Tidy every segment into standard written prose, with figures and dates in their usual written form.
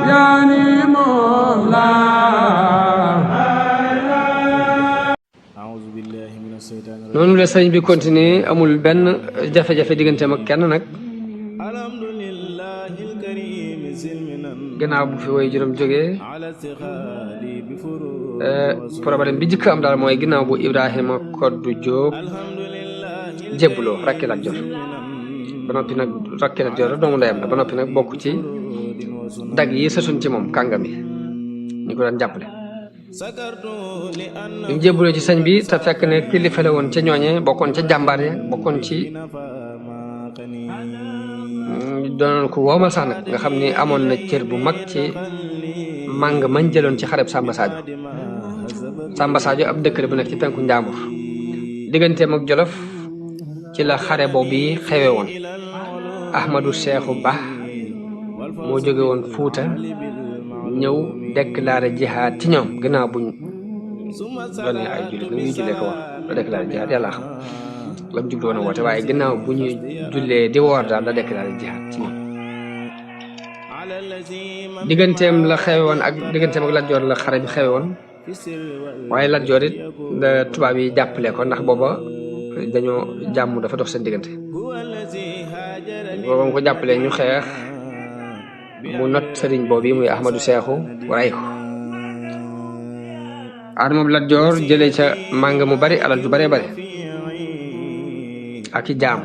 yaani moom laa noonu la sëñ bi continuer amul benn jafe-jafe digganteem ak kenn nag gannaaw bu fi woy juróom jógee problème bi jëkk am daal mooy ginnaaw bu Ibrahima Koddu Jóob jébbuloo rakki Lat Joor ba noppi nag rakki Lat Joor doomu ndeyam la ba noppi nag bokk ci dag yi sësuñ ci moom kàngam yi ñu ko daan jàppale bi mu jébbuloo ci sëñ bi te fekk ne kilifa la woon ca ñooñe bokkoon ca jàmbaar ya bokkoon ci doonoon ko woomal sax nag nga xam ni amoon na cër bu mag ci màng mañ jëloon ci xareb Samba Sadio ab dëkk la bu nekk ci penku Njaambur digganteem ak Jolof ci la xare boobu yi xewe woon Ahmadou Seexu Ba moo jóge woon Fuuta ñëw déclaré jihaad ci ñoom gannaaw buñ doonee ay jullit nu ñuy jullee ko wax la déclaré jihaad yàlla xam la mu jublu woon a woote waaye gannaaw bu ñuy jullee di woor daal la déclaré jihaad ci ñoom digganteem la xewe woon ak digganteem ak Lat Joor la xare bi xewe woon waaye Lat Joor it la tubaab yi jàppale ko ndax booba dañoo jàmm dafa dox seen diggante booba mu ko jàppalee ñu xeex mu not sëriñ boobu muy Ahmadou Seexu ray ko arme bu Lat Joor jëlee ca màng mu bari alal ju bare bare ak i jaam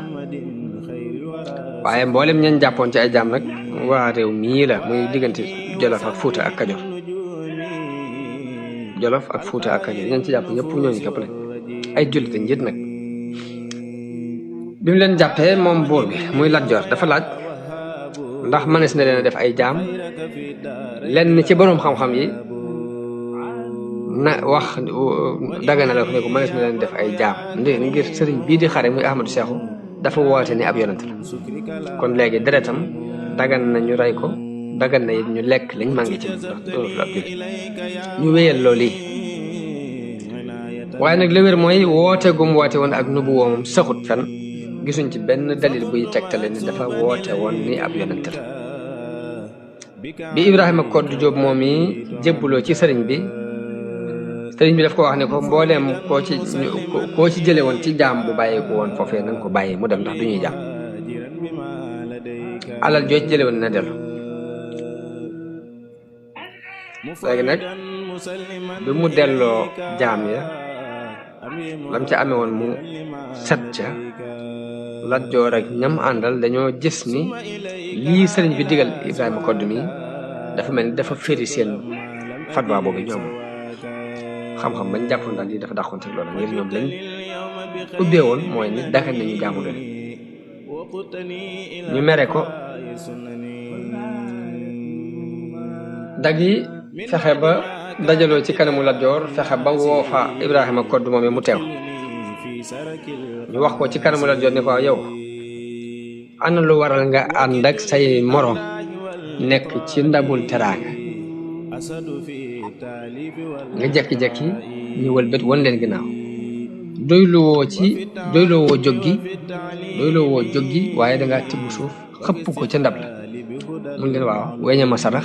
waaye mboolem ñañ jàppoon ci ay jaam nag waa réew mii la muy diggante Jolof ak Fuuta ak Kajoor Jolof ak Fuuta ak Kajoor ñañ ci jàpp ñëpp ñooñu képp lañ ay jullit njit nag bi mu leen jàppee moom buur bi muy Lat Joor dafa laaj ndax mënees na leen a def ay jaam lenn ci boroom xam-xam yi na wax dagana la ko ne ko mënees na leen def ay jaam ngir sëriñ bii di xare muy Ahmadou Seexu dafa woote ni ab yonent la kon léegi deretam dagan na ñu rey ko dagan na it ñu lekk liñ màngi ci ndax doonu fi ab jullit ñu wéyal loolu yi waaye nag li wér mooy woote gum woote woon ak nubu woomam saxut fen gisuñ ci benn dalil buy tegtale ni dafa woote woon ni ab yonent la bi Ibrahima Koddu Jóob moom yi jébbuloo ci sëriñ bi daf ko wax ne ko mbooleem koo ci jële woon ci jaam bu bàyyi ko woon foofee na nga ko bàyyi mu dem ndax du ñuy jaam alal joo ci jële woon na dellu léegi nag bi mu delloo jaam ya lam ca amee woon mu set ca Lat Joor ak ñam àndal dañoo gis ni lii sëriñ bi digal Ibrahima Koddu mi dafa mel ni dafa féri seen fatwa boobu ñoom xam-xam bañ jàppoon daal lii dafa dàqoon teg loolu ngir ñoom lañ ubbee woon mooy ni dagan nañu jaamu leen ñu mere ko dag yi fexe ba dajaloo ci kanamu Lat Joor fexe ba woo fa Ibrahima Koddu moom mu teew ñu wax ko ci kanamu Lat Joor ne ko yow ana lu waral nga ànd ak say moroom nekk ci ndabul teraanga nga jekki-jekki ñu wëlbët won leen ginnaaw doyloo woo jóg gi waaye dangaa tibb suuf xëpp ko ca ndab la mun leen waaw weña ma sarax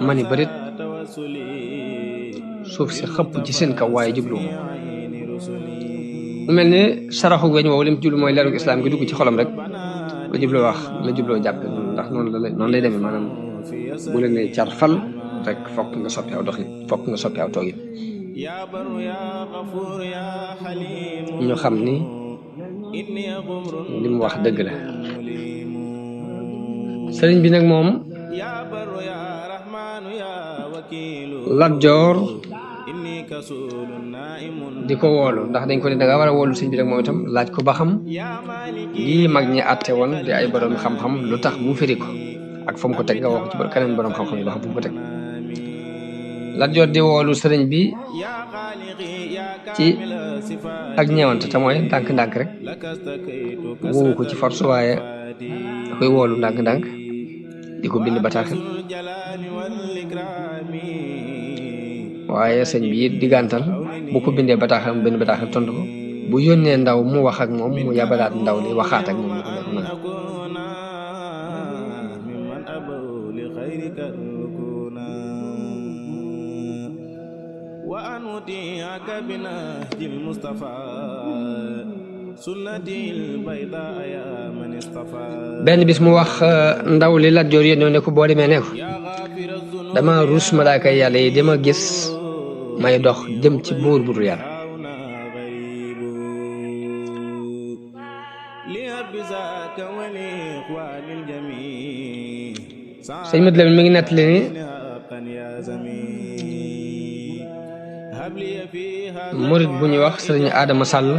ma ni bërit suuf si xëpp ci seen kaw waaye jublu mu mel ni saraxu weñ woowu lim jublu mooy leerug islaam gi dugg ci xolam rek la jubloo jàppe ndax noonu lay demee maanaam bu leen ne car fal rek fokk nga soppi aw doxin fokk nga soppi aw toogin ñu xam ni li mu wax dëgg la sëriñ bi nag moom Lat Joor di ko woolu ndax dañ ko ne da nga war a woolu sëñ bi rek moom itam laaj ko ba xam lii mag ñi àtte woon di ay borom xam-xam lu tax mu firi ko ak fa mu ko teg nga wax ci keneen borom xam-xam yi ba xam fu mu ko teg Lat Joor di woolu sëriñ bi ci ak ñeewante te mooy ndànk-ndànk rek woowu ko ci force waaye da koy woolu ndànk-ndànk di ko bind bataaxal waaye sëñ bi it diggantal bu ko bindee bataaxal mu bind bataaxal tontu ko bu yónnee ndaw mu wax ak moom mu yabalaat ndaw li waxaat ak moom ni ko nekk nanga benn bis mu wax ndaw li Lat Joor yónnee ne ko boo demee ne ko dama ruus malaaka yàlla yi dama gis may dox jëm ci buur bu dul yàlla sëñ Mat Lamin mi ngi nettali ni murit bu ñuy wax sëriñ Adama Sall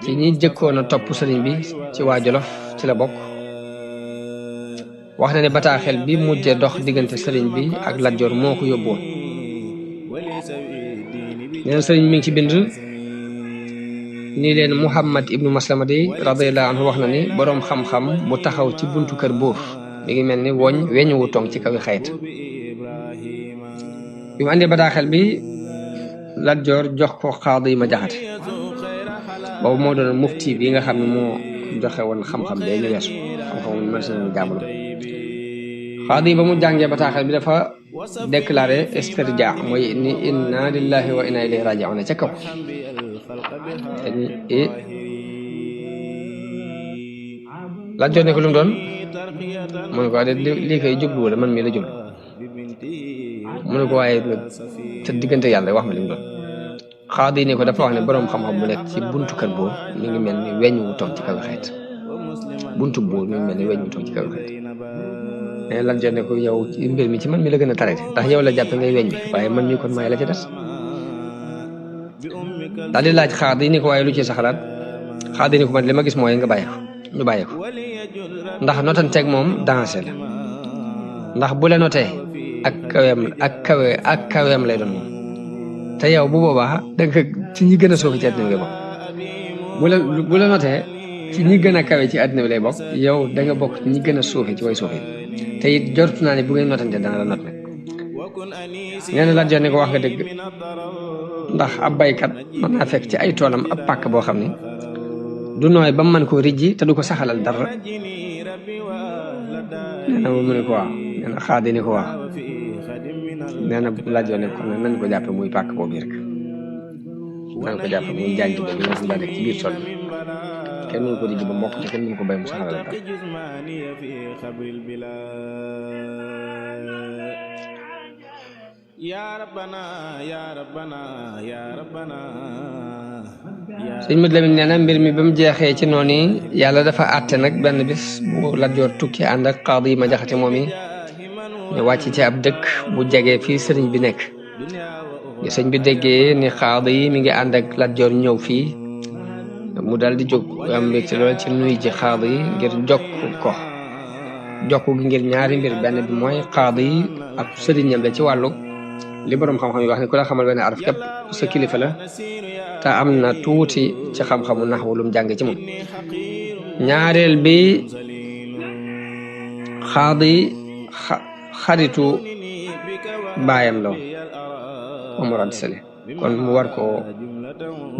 ci ñi jëkkoon a topp sëriñ bi ci waa Jolof ci la bokk wax na ne bataaxel bi mujjee dox diggante sëriñ bi ak Lat Joor moo ko yóbbuwoon neen sëriñ mi ngi ci bind nii leen Muhammad ibnu Maslama di radiyallahu anhu wax na ni boroom xam-xam bu taxaw ci buntu kër buur mi ngi mel ni weñ wu tong ci kawi xayt bi mu àndee bataaxel bi Lat Joor jox ko Xaadi ma Jaxate boobu moo doon mufti bi nga xam ne moo joxe woon xam-xam bee ñu weesu xam-xam mën si nañu jàmbalo Xaadi ba mu jàngee bataaxel bi dafa déclaré istirja mooy ni inna lillahi wa inna ilayhi raji'un ca kaw Lat Joor ne ko lu mu doon mu ne ko de lii koy jubluwu la man mii la jublu mu ne ko waaye te diggante yàlla wax ma li mu doon Xaadi ne ko dafa wax ne boroom xam-xam bu nekk ci buntu kër boobu mi ngi mel ni weñ wu toog ci kaw xeet buntu boobu mi ngi mel ni weñ wu toog ci kaw xeet mais Lat Joor ne ko yow ci mbir mi ci man mi la gën a tarete ndax yow la jàppe ngay weñ bi waaye man mii kon maay la ci des daal di laaj Xaadi ni ko waaye lu ci sa xalaat Xaadi ni ko man li ma gis mooy nga bàyyi ko ñu bàyyi ko ndax notanteeg moom dansé la ndax bu la notee ak kaweem lay doon moom te yow bu boobaa danga ci ñi gën a suufi ci àddina bi lay bokk bu la notee ci ñi gën a kawe ci àddina bi lay bokk yow da nga bokk ñi gën a suufi ci way suufi te it jortu naa ne bu ngeen notante dana la not nag nee na Lat Joor ne ko wax nga dëgg ndax ab baykat mën naa fekk ci ay toolam ab pàkk boo xam ne du nooy ba mu mën koo rijji te du ko saxalal dara nee na mu ne ko waaw nee na Xaadi ne ko waaw nee na Lat Joor ne ko nañ ko jàppe muy pàkk boobu rek nañ ko jàppe muy jàngi ba ñu daa nekk ci biir tool bi kenn mënu ko rijji ba mokk te kenn mënu ko bay mu saxalal dara sëñ Mat Lamin nee na mbir mi ba mu jeexee ci noonu yàlla dafa àtte nag benn bis bu Lat Joor tukki ànd ak Xaadi ma Jaxate moom yi ñu wàcc ci ab dëkk bu jege fii sëriñ bi nekk ñu sëñ bi déggee ni Xaadi yi mi ngi ànd ak Lat Joor ñëw fii mu dal di jóg am mbégte lool ci nuy ji Xaadi yi ngir jokk gi ngir ñaari mbir benn bi mooy Xaadi yi ab sëriñam la ci wàllu li boroom xam-xam yi wax ne ku la xamal benn araf képp sa kilifa la te am na tuuti ci xam-xamu naxwu lu mu jàng ci moom ñaareel bi Xaadi xaritu baayam la Omar Anta Sali kon mu war koo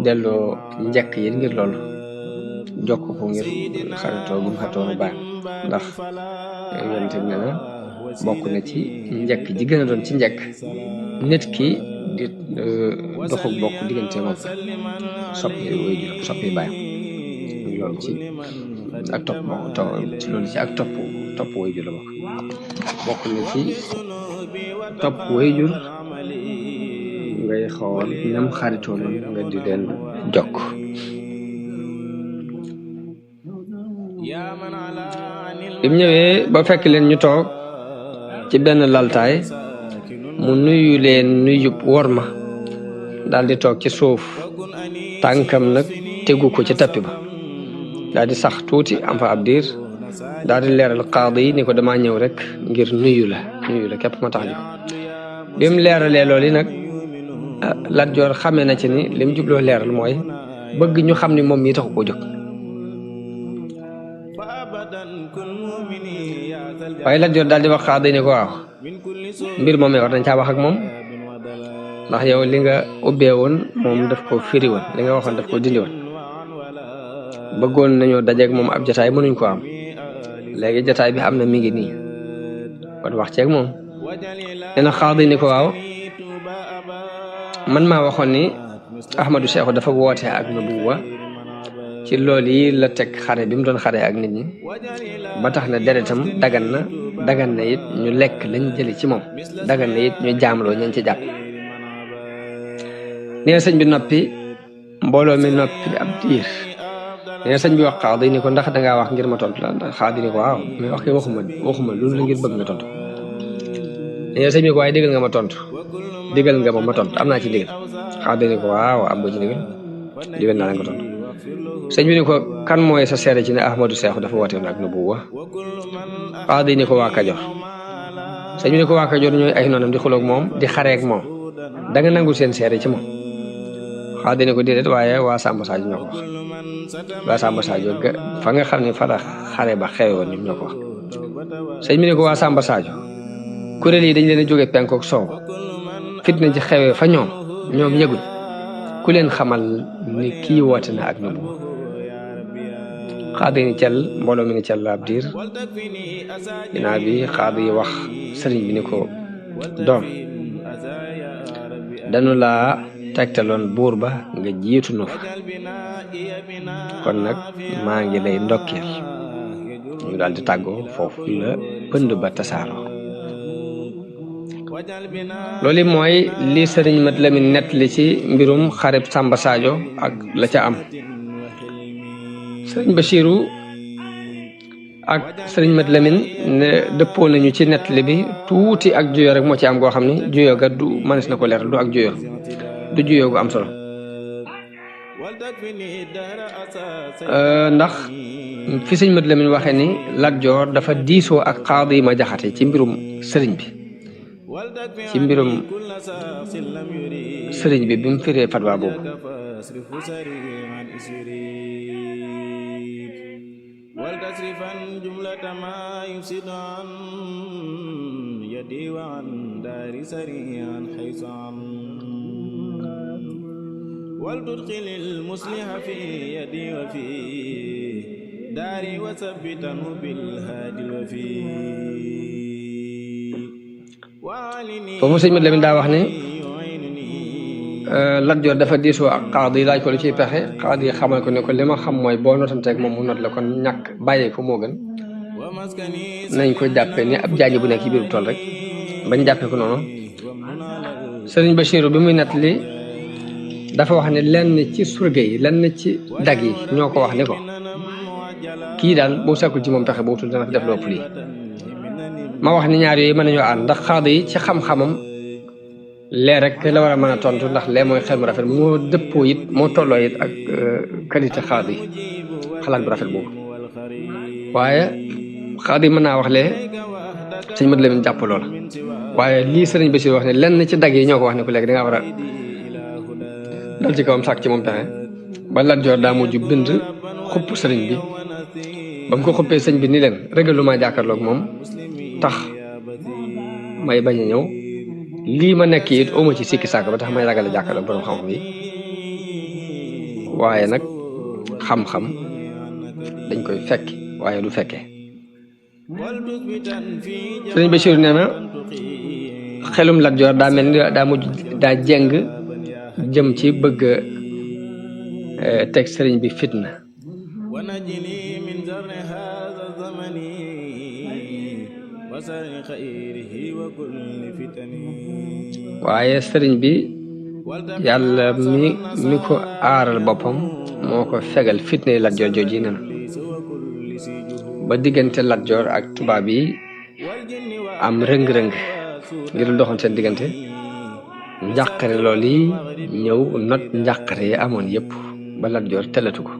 delloo njëkk yi ngir loolu jokk ko ngir xaritoo bu mu xaritoonu baayam ndax yonent bi nee na bokk na ci njëkk ji gën a doon ci njëkk nit ki di doxuk bokk diggante moom soppi baayam loolu ci ak topp way jur la bokk na ci topp way jur ngay xool ñam xaritoo noonu nga di leen jokk bi mu ñëwee ba fekk leen ñu toog ci benn laltaay mu nuyu leen nuyub worma daal di toog ci suuf tànkam nag tegu ko ci tappi ba daal di sax tuuti am fa ab diir daal di leeral Xaadi yi ni ko damaa ñëw rek ngir nuyu la képp ma tax jóg bi mu leeralee loolu yi nag Lat Joor xamee na ci ni li mu jubloo leeral mooy bëgg ñu xam ni moom mii taxu koo jóg waaye Lat Joor daal di wax Xaadi ni ko waaw mbir moom war nañ caa wax ak moom ndax yow li nga ubbee woon moom daf ko firi woon li nga waxoon daf ko dindi woon bëggoon nañoo dajeeg moom ab jataay mënuñ ko am léegi jataay bi am na mi ngi nii kon wax ceeg moom nee na xaadi ni ko waaw man maa waxoon ni Ahmadou Cheikh dafa woote ak nubuwa ci loolu yi la teg xare bi mu doon xare ak nit ñi ba tax na deretam dagan na it ñu lekk lañ jëli ci moom dagan na it ñu jaamloo ñañ ci jàpp nee na sëñ bi noppi mbooloo mi noppi ab diir nee na sëñ bi wax xaadi ni ko ndax dangaa wax ngir ma tontu la ndax xaadi ni ko waaw mais wax ki waxuma loolu la ngir bëgg nga tontu nee na sëñ bi ko waaye digal nga ma tontu digal nga ma tontu am naa ci digal xaadi ni ko waaw am nga ci digal naa la nga tontu sëñ bi ni ko kan mooy sa seede ci ne Ahmadou Cheikh dafa woote ak nubuwa xaadi ni ko waa Kajoor sëñ bi ni ko waa Kajoor ñooy ay noonam di xuloog moom di xareek moom da nga nangul seen seede ci moom xaadi ni ko déedéet waaye waa Samba Sadio ñoo ko wax waa Samba Sadio fa nga xam ne fa la xare ba xewoon ñoom ñoo ko wax sëñ bi ni ko waa Samba Sadio kuréel yi dañ leen a jóge penkook soow fitna ci xewee fa ñoom yëguñ ku leen xamal ni kii woote na ak nubuwa xaadi ni cel mbooloo mi ni cel ab diir ginnaaw bi xaadi yi wax sëriñ bi ni ko doom dañu laa tegtaloon buur ba nga jiitu nu fa kon nag maa ngi lay ndokkeel ñu daal di tàggoo foofu la pënd ba tasaaroo loolu mooy li sëriñ Mat Lamin nett li ci mbirum xareb Samba Sadio ak la ca am sëriñ Bachiru ak sëriñ Mat Lamin ne dëppoo nañu ci nett li bi tuuti ak juyoo rek moo ci am goo xam ne juyoo ga du mënees na ko leeral du ak juyoo du juyoo gu am solo ndax fi sëriñ Mat Lamin waxee ni Lat Joor dafa diisoo ak Xaadi Ma Jaxate ci mbirum sëriñ bi ci mbirum sëriñ bi mu firee fatwa boobu ولتدخل المصلح في يدي وفي داري وثبته بالهادي الوفي foofu sëñ Mat Lamin daa wax ne Lat Joor dafa diisoo ak Xaadi laaj ko lu ciy pexe Xaadi xamal ko ne ko li ma xam mooy boo notanteeg moom mu not la kon ñàkk bàyyee ko moo gën nañ ko jàppe ni ab jaaji bu nekk ci biiru tool rek bañ jàppe ko noonu sëriñ Bachiru bi muy nett li dafa wax ne lenn ci surga yi lenn ci dag yi ñoo ko wax ne ko kii daal boo sàkkul ci moom pexe boo tudd dana fi def lu ëpp lii ma wax ni ñaar yooyu mën nañoo ànd ndax Xaadi yi ci xam-xamam lee rek la war a mën a tontu ndax lee mooy xel mu rafet moo dëppoo it moo tolloo it ak qualité Xaadi yi xalaat bu rafet boobu waaye Xaadi mën naa wax lee sëñ Mat Lamin jàpp loola waaye lii sëriñ Basiir wax ne lenn ci dag yi ñoo ko wax ne ko léegi da nga war a dal ci kawam sàkk ci moom pexe ba Lat Joor daa mujj bind xupp sëriñ bi ba mu ko xuppee sëñ bi ni leen régalu maa jàkkaarloog moom tax may bañ a ñëw lii ma nekk it oma ci sikki sàkk ba tax may ragal a jàkkaarloog borom xam-xam yi waaye nag xam-xam dañ koy fekk waaye du fekkee sëriñ Bachir nee na xelum Lat Joor daa mel ni daa mujj daa jeng jëm ci bëgg teg sëriñ bi fitna waaye sëriñ bi yàlla mi ko aaral boppam moo ko fegal fitna yi Lat Joor jooji nee na ba diggante Lat Joor ak tubaab yi am rëng-rëng ngir doxoon seen diggante njàqare lool yi ñëw not njàqare yi amoon yëpp ba Lat Joor telatu ko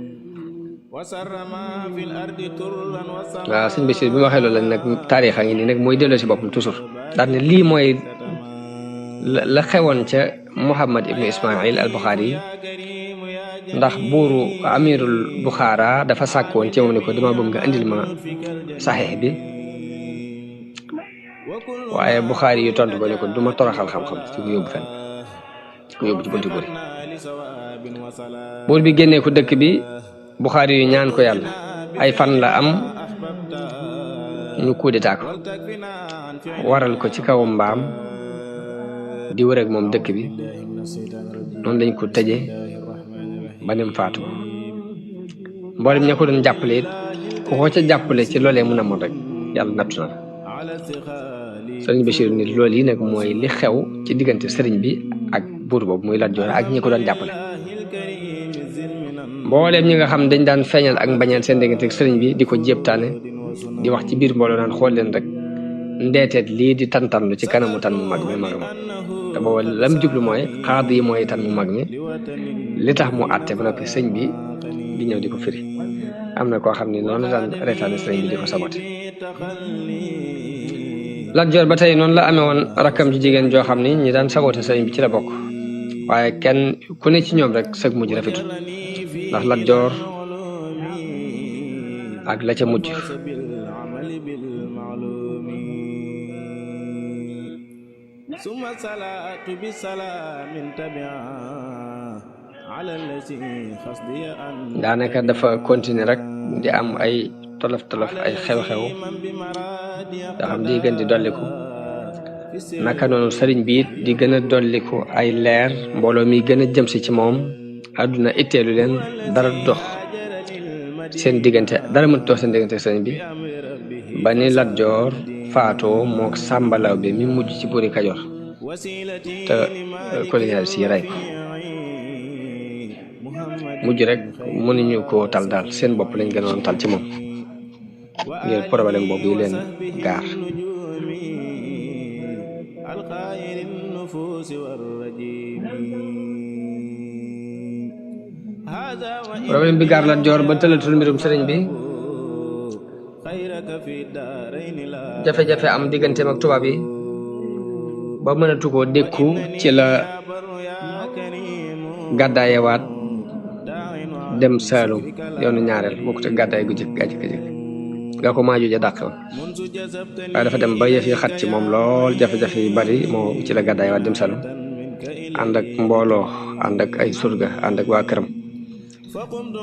waaw sëñ Bachir bi ma waxee loolu nag taarix a ngi nii nag mooy delloo si boppam toujours daal ne lii mooy la xewoon ca Muhammad ibnu Ismail al Buxaari yi ndax buuru amirul Buxaara dafa sàkkoon ci moom ne ko dama bëgg nga indil ma saxiix bi waaye Buxaari yu tontu ko ne ko du ma toroxal xam-xam ci ko yóbbu fenn ko yóbbu ci bunti buur yi buur bi génnee ko dëkk bi Buxaari yu ñaan ko yàlla ay fan la am ñu coup d'état ko waral ko ci kaw mbaam di wër ak moom dëkk bi noonu lañ ko tëje ba nim faatu mboolem ña ko doon jàppale it ku ko ca jàppale ci loolee mun a moon rek yàlla nattu na sëriñ Bachir ni loolu yi nag mooy li xew ci diggante sëriñ bi ak buur boobu muy Lat Joor ak ñi ko doon jàppale mbooleem ñi nga xam dañ daan feeñal ak mbañeel seen diggante ak sëriñ bi di ko jéebtaane di wax ci biir mbooloo naan xool leen rek ndeeteet lii di tantanlu ci kanamu tan mu mag mi mag ma te booba lam jublu mooy xaad yi mooy tan mu mag mi li tax mu àtte ba noppi sëñ bi di ñëw di ko firi am na koo xam ne noonu la daan reetaane sëriñ bi di ko sabote Lat Joor ba tey noonu la amee woon rakkam ci jigéen joo xam ni ñi daan sabote sëriñ bi ci la bokk waaye kenn ku ne ci ñoom rek sëg mujj rafetul ndax Lat Joor ak la ca mujj daanaka dafa continuer rek di am ay tolof ay xew-xew yoo xam di gën di dolliku naka noonu sëriñ bi it di gën a dolliku ay leer mbooloo mi gën a jëm si ci moom àdduna itteelu leen dara dox seen diggante dara mënut dox seen diggante sëriñ bi ba ni Lat Joor faatoo mook Sàmba Lawbe mi mujj ci buuri Kajoor te colonial si rey ko mujj rek mënuñu koo tal daal seen bopp lañ gënoon tal ci moom ngir problème boobu yi leen gaar problème bi gaar Lat Joor ba tëlatul mbirum sëriñ bi jafe-jafe am digganteem ak tubaab yi ba mënatu koo dékku ci la gàddaayewaat dem Saalum yoonu ñaareel bokkut ak gàddaay gu jëkk nga ko maaju ja dàq waaye dafa dem ba yëf yi xat ci moom lool jafe-jafe yu bari moo ci la gàddaayewaat dem Saalum ànd ak mbooloo ànd ak ay surga ànd ak waa këram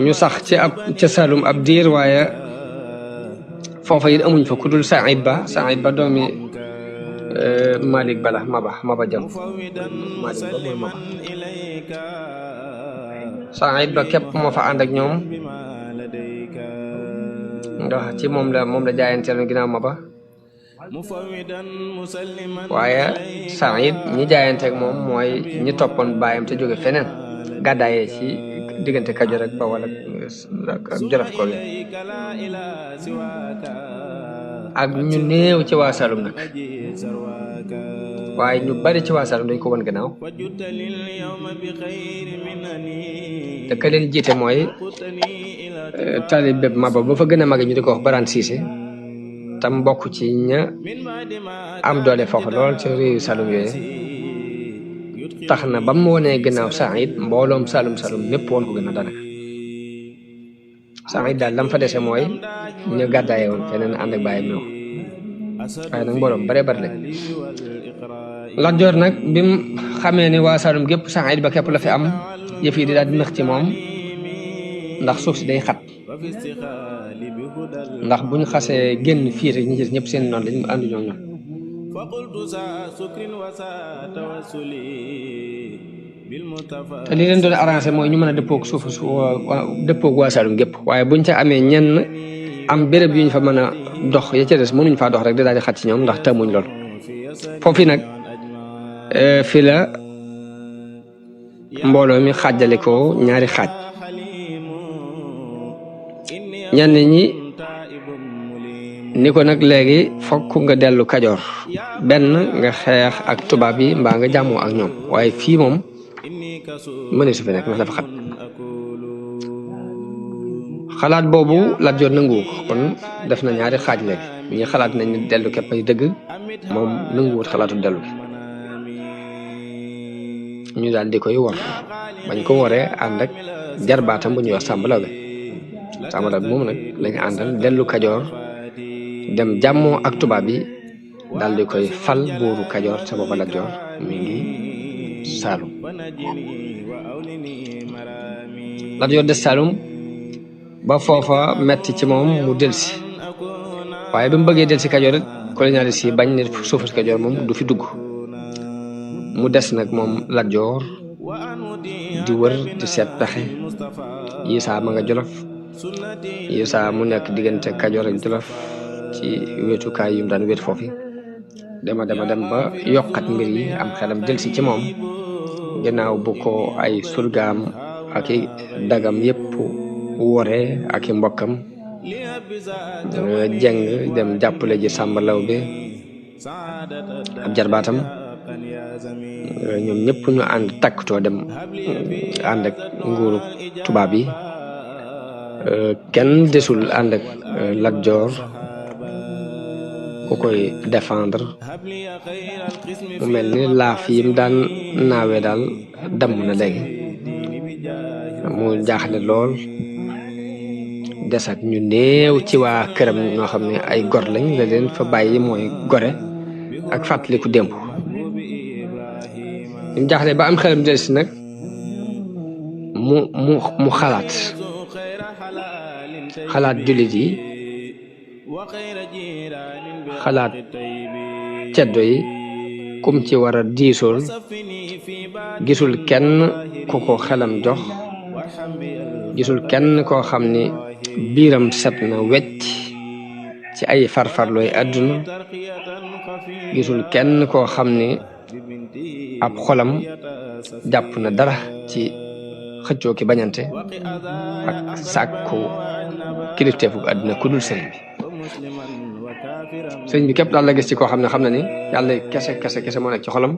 ñu sax ci ca Saalum ab diir waaye foofa it amuñ fa ku dul Saïd Ba doomi Malick Bala Maba Jam Malick Ba mooy Maba Saïd Ba képp moo fa ànd ak ñoom ndax ci moom la jaayanteeloon ginnaaw Maba waaye Saïd ñi jaayanteeg moom mooy ñi toppoon baayam te jóge feneen gàddaayee ci diggante Kajoor ak Bawol ak Jolof ko ak ñu néew ci waa Saalum nag waaye ñu bari ci waa Saalum dañ ko won gannaaw te ka leen jiite mooy taalibe Maba ba fa gën a mage ñu di ko wax Baraan Siise tam bokk ci ña am doole foofu lool ci réewu Saalum yooyu tax na ba mu wonee gannaaw Saïd mbooloom Saalum lépp woon ko gën a daanaka Saïd daal lam fa dese mooy ñu gàddaaye woon feneen ànd ak bàyyam ñëw waaye nag mbooloom bare lañ Lat Joor nag bi mu xamee ni waa Saalum gépp Saïd Ba képp la fi am yëf yi di daal di nax ci moom ndax suuf si day xat ndax buñ xasee génn fii rek ñi gis ñëpp seen noonu lañ àndu ñoo ñoom te li leen doon arrangé mooy ñu mën a dëppoog suuf dëppoog waa Saalum gépp waaye buñ ca amee ñenn am béréb yu ñu fa mën a dox ya ca des mënuñ faa dox rek di daal di xat ci ñoom ndax tëmuñ lool foofu nag fi la mbooloo mi xaajale ko ñaari xaaj ñenn ñi ni ko nag léegi fokk nga dellu Kajoor benn nga xeex ak tubaab yi mbaa nga jàmmoo ak ñoom waaye fii moom mëne su fi nekk ndax dafa xat xalaat boobu Lat Joor nanguwu ko kon def na ñaari xaaj léegi ñi xalaat nañ ne dellu képp ay dëgg moom nanguwut xalaatu dellu ñu daal di koy wor bañ ko woree ànd ak jarbaatam bu ñuy wax Sàmba Lawbe moom nag lañu àndal dellu Kajoor dem jàmmoo ak tubaab yi daal di koy fal buuru Kajoor sa booba Lat Joor mi ngi Saalum. Lat Joor des Saalum ba foofa metti ci moom mu delsi waaye bi mu bëggee delsi Kajoor it colonialiste yi bañ ne suufas Kajoor moom du fi dugg mu des nag moom Lat Joor di wër di seet pexe yi saa ma nga Jolof yi saa mu nekk diggante Kajoor ak Jolof ci wetukaay yu mu daan wét foofu dem ba yokkat mbir yi am xelam delsi ci moom ginnaaw bu ko ay surgaam ak i dagam yépp wore ak i mbokkam jeng dem jàppale ji Sàmba Lawbe ab jarbaatam ñoom ñëpp ñu ànd takkutoo dem ànd ak nguuru tubaab yi kenn desul ànd ak Lat Joor ku koy défendre mu mel ni laaf yim daan naawee daal damm na léegi mu jaaxle lool des ak ñu néew ci waa këram ñoo xam ne ay gor lañ la leen fa bàyyi mooy gore ak fàttaliku démb mu jaaxle ba am xelam delsi nag mu xalaat jullit yi xalaat ceddo yi kum ci war a diisool gisul kenn ku ko xelam jox gisul kenn koo xam ni biiram set na wecc ci ay farfarlooy àdduna gisul kenn koo xam ni ab xolam jàpp na dara ci xëccoo ki bañante ak sàkku kilifteefu àdduna ku dul sëriñ bi képp daal la gis ci koo xam ne xam na ni yàlla kese moo nekk ci xolam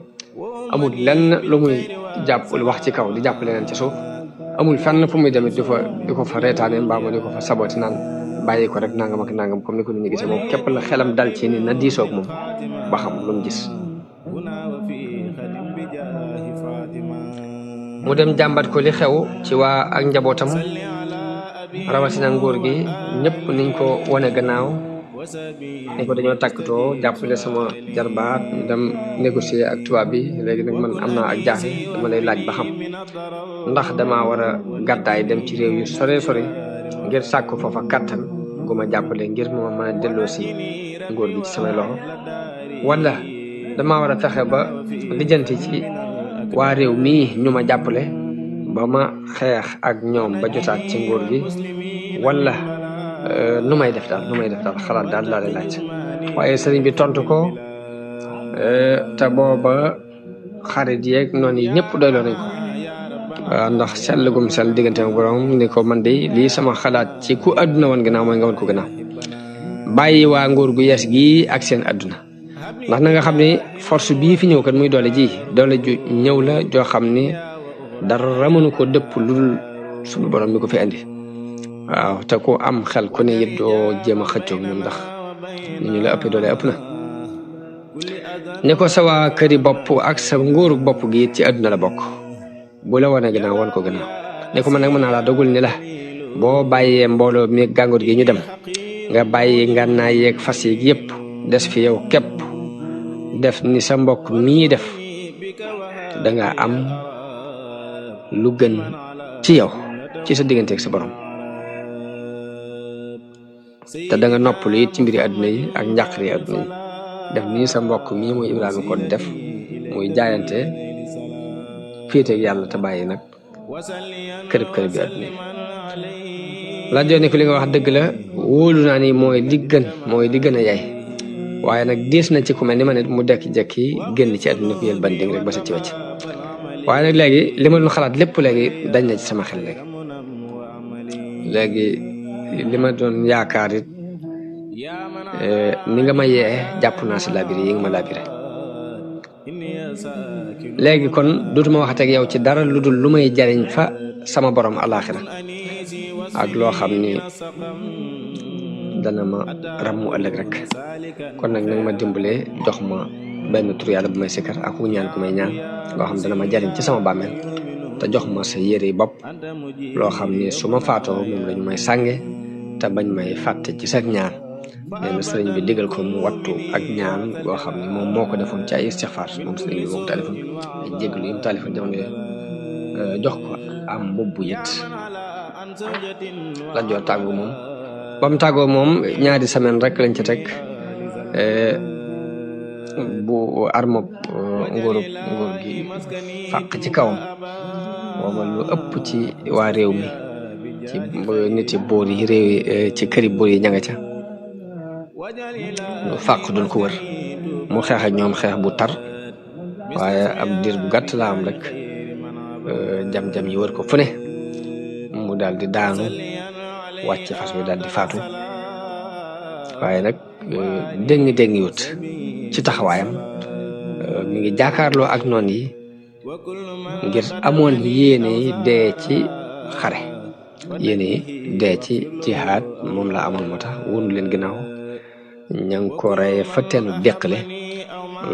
amul lenn lu muy jàpp wax ci kaw di jàpp leneen ci suuf amul fenn fu muy demit di ko fa reetaane mbaa mu di ko fa sabooti naan bàyyi ko rek nangam ak nangam comme ni ko nit ñi gisee moom képp la xelam dal ci ni na diisoog moom ba xam lu mu gis mu dem jàmbat ko li xew ci waa ak njabootam rawatina nguur gi ñëpp niñ ko wane gannaaw ni ko dañoo tàkkatoo jàppale sama jarbaat ñu dem négocier ak tubaab bi léegi nag man am naa ak jaaxle dama lay laaj ba xam ndax dama war a gàddaay dem ci réew yu sore ngir sàkk foofa kàttan gu ma jàppale ngir ma mën a delloo si nguur gi ci samay loxo wala dama war a fexe ba lijjanti ci waa réew mii ñu ma jàppale ba ma xeex ak ñoom ba jotaat ci nguur gi wala nu may def daal xalaat daal laa lay laaj waaye sëriñ bi tontu ko te booba xarit yeeg noonu yi ñëpp doyloo nañ ko ndax sell gum sell diggante ak borom ni ko man de lii sama xalaat ci ku àdduna woon gannaaw mooy nga woon ko gannaaw bàyyi waa nguur gu yees gii ak seen àdduna ndax na nga xam ne force bii fi ñëw kat muy doole ju ñëw la joo xam ni dara mënu ko dëpp lu dul suñu borom mi ko fi andi waaw te ku am xel ku ne it doo jéem a xëccoog ñoom ndax ni ñu la ëpp doole ëpp na ne ko sa waa këri bopp ak sa nguuru bopp gi it ci àdduna la bokk bu la wane gannaaw wan ko gannaaw ne ko man nag mën naa laa dogul ni la boo bàyyee mbooloo mi gàngoor gi ñu dem nga bàyyi ngànnaay yeeg fas yeeg yëpp des fi yow képp def ni sa mbokk mii def danga am lu gën ci yow ci sa diggante ak sa borom te da nga noppalu it ci mbiri àdduna yi ak njàqari àdduna yi def nii sa mbokk mii muy Ibrahima ko def muy jaayante féete ak yàlla te bàyyi nag kërëb bi àdduna yi Lat Joor ne ko li nga wax dëgg la wóolu naa ni mooy li gën a yaay waaye nag diis na ci ku mel ni ma ne mu dekki-jekki génn ci àdduna ko yël banding rek ba sa ci wàcc waaye nag léegi li ma doon xalaat lépp léegi dañ na ci sama xel léegi li ma doon yaakaar it ni nga ma yee jàpp naa si labiré yi nga ma labiré léegi kon dootuma waxate ak yow ci dara lu dul lu may jariñ fa sama borom alaxira ak loo xam ni dana ma ràmmu ëllëg rek kon nag nag ma dimbalee jox ma benn tur yàlla bu may sikkar ak wu ñaan ku may ñaan loo xam dana ma jariñ ci sama bàmmeel te jox ma sa yére bopp loo xam ni su ma faatoo moom lañu may sànge te bañ may fàtte ci sa ñaan nee na sëriñ bi digal ko mu wattu ak ñaan boo xam ne moom moo ko defoon ci ay istixfaar moom sëriñ bi moom taalifoon ay jégalu yi mu taalifoon jamono jox ko am mbubbu it Lat Joor tàggu moom ba mu tàggoo moom ñaari semaine rek lañ ca teg bu armob nguur gi fàq ci kawam booba lu ëpp ci waa réew mi ci nit yi boor yi réew yi ci këri boor yi ña nga ca lu fàq doon ko wër mu xeex ak ñoom xeex bu tar waaye ab diir bu gàtt la am rek jam-jam yi wër ko fu ne mu daal di daanu wàcc fas bi daal di faatu waaye nag déng wut ci taxawaayam mi ngi jàkkaarloo ak noon yi ngir amoon yéene yi dee ci xare yéene yi dee ci jihaad moom la amoon moo tax wunu leen ginnaaw ña ngi ko reye fa teenu déqale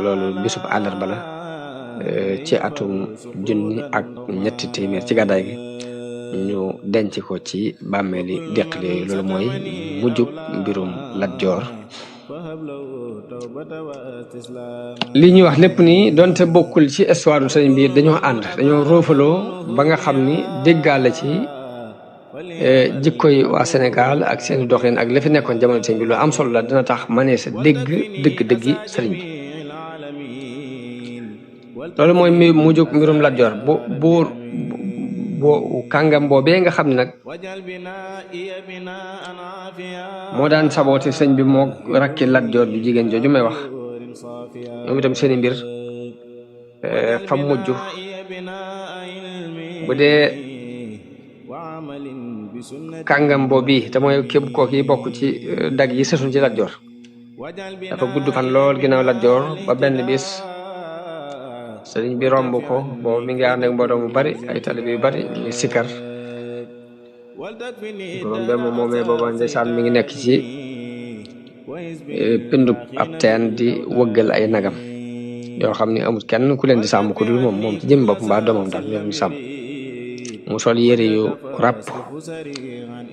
loolu bisub àllarba la ci atum 1300 ci gàddaay gi ñu denc ko ci bàmmeeli déqale yooyu loolu mooy mujjub mbirum Lat Joor li ñuy wax lépp ni donte bokkul ci histoire sëriñ bi dañoo ànd dañoo roofaloo ba nga xam ni déggaale ci jikkoy waa Sénégal ak seen doxin ak la fi nekkoon jamono sëriñ bi lu am solo la dina tax mënee sa dëgg-dëggi sëriñ bi loolu mooy mujjug mbirum Lat Joor boo kàngam boobee nga xam ne nag moo daan sabooti sëñ bi moo rakki Lat Joor ju jigéen jooju may wax ñoom itam seeni mbir fa mujj bu dee kàngam boobu te mooy képp kooku yi bokk ci dag yi sësuñ ci Lat Joor dafa gudd fan lool ginnaaw Lat Joor ba benn bis sëriñ bi romb ko boobu mi ngi ànd ak mbooloo mu bari ay taalibe yu bari ñu ngi sikkar borom be moom moomee booba ndeysaan mi ngi nekk ci pindub ab teen di wëggal ay nagam yoo xam ni amul kenn ku leen di sàmm ku dul moom ci jëm bopp mbaa doomam daal ñoo ñu sàmm mu sol yére yu ràpp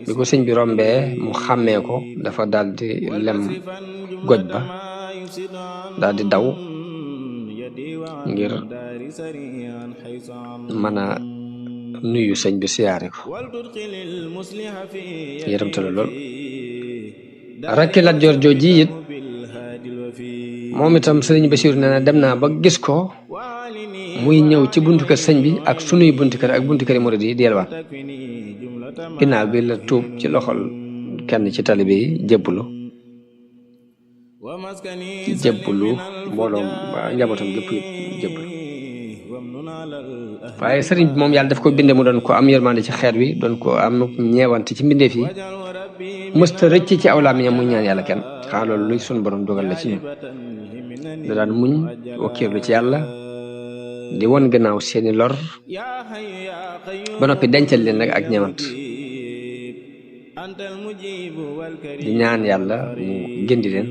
bi ko sëñ bi rombee mu xàmmee ko dafa daal di lem goj ba daal di daw ngir mën a nuyu sëñ bi siyaare ko yërëmtalu lool rakki Lat Joor jooji it moom itam sëriñ Basiiru nee na dem naa ba gis ko muy ñëw ci buntu kër sëñ bi ak sunuy buntu kër ak buntu kër murid yi di yelwaan ginnaaw bi la tuub ci loxol kenn ci taalibe yi jébbalu mbooloom njabootam gépp jébbalu waaye sëriñ bi moom yàlla daf ko binde mu doon ko am yërmande ci xeet wi doon ko am ñeewante ci mbindeef yi mësta rëcc ci aw làmmiñam muy ñaan yàlla kenn xanaa loolu luy sun borom dogal la ci ñun da daan muñ wakkiirlu ci yàlla di won gannaaw seeni lor ba noppi dencal leen nag ak ñeewant di ñaan yàlla mu gindi leen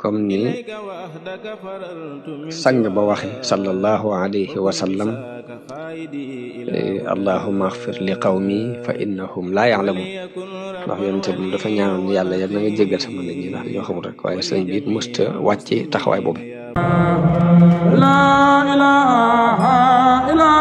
comme ni sang ba waxe sallallahu alayhi wa sallam allahumma axfir li qawmi fa innahum laa ya'lamun ndax yonente bi dafa ñaanoon yàlla yal na nga jéggal sama nit ñi ndax dañoo xamul rek waaye sëñ bi it mësta wàcce taxawaay boobu. La ilaha illa